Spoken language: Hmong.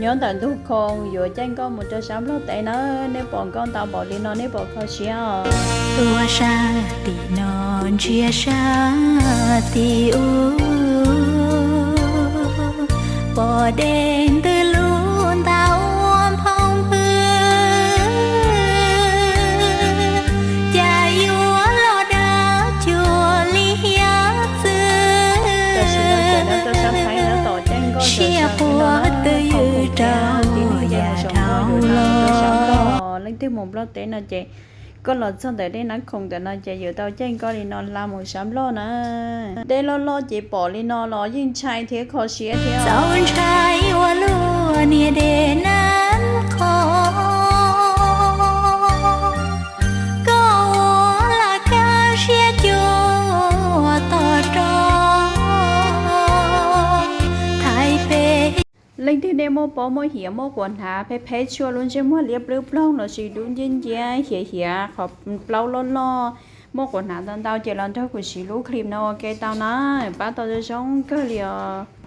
Nyob ntawm ntug khoo yuav caij nkoj mus rau sab Nplog teb na, nej pom nkoj ntau npaum li no nej puas kho siab os? Tuaj sab tim no ntsia sab tim ub, pom dej ntws lub nta ua nphoo nphwv, cas yuav los dawb cuag li hiav txwv. Siab puas twb ywm rau yam dhau los. Leej twg mus Nplog teb no ces koj los txog ntawm dej Nab Khoom ntawm no ces yuav tau caij nkoj li no hla mus sab Nplog na. Dej loj loj ces pom li no los yeej ntshai thiab kho siab thiab. Txaus ntshai ua luaj niag dej Nab Khoom, koj ua lam kaj siab cuag tog rog Thaib peb. Leej twg nej muaj pob muaj hiav muaj quas hnav phem phem tshuaj lub ntsej muag liab plwb ploog lossis dub nciab nciab hiav hiav qhov plaub loj loj, muaj quas hnav ntau ntau ces los nrog kuv siv lub clip no ua ke tau na, pab tau zoo zoo kawg li os.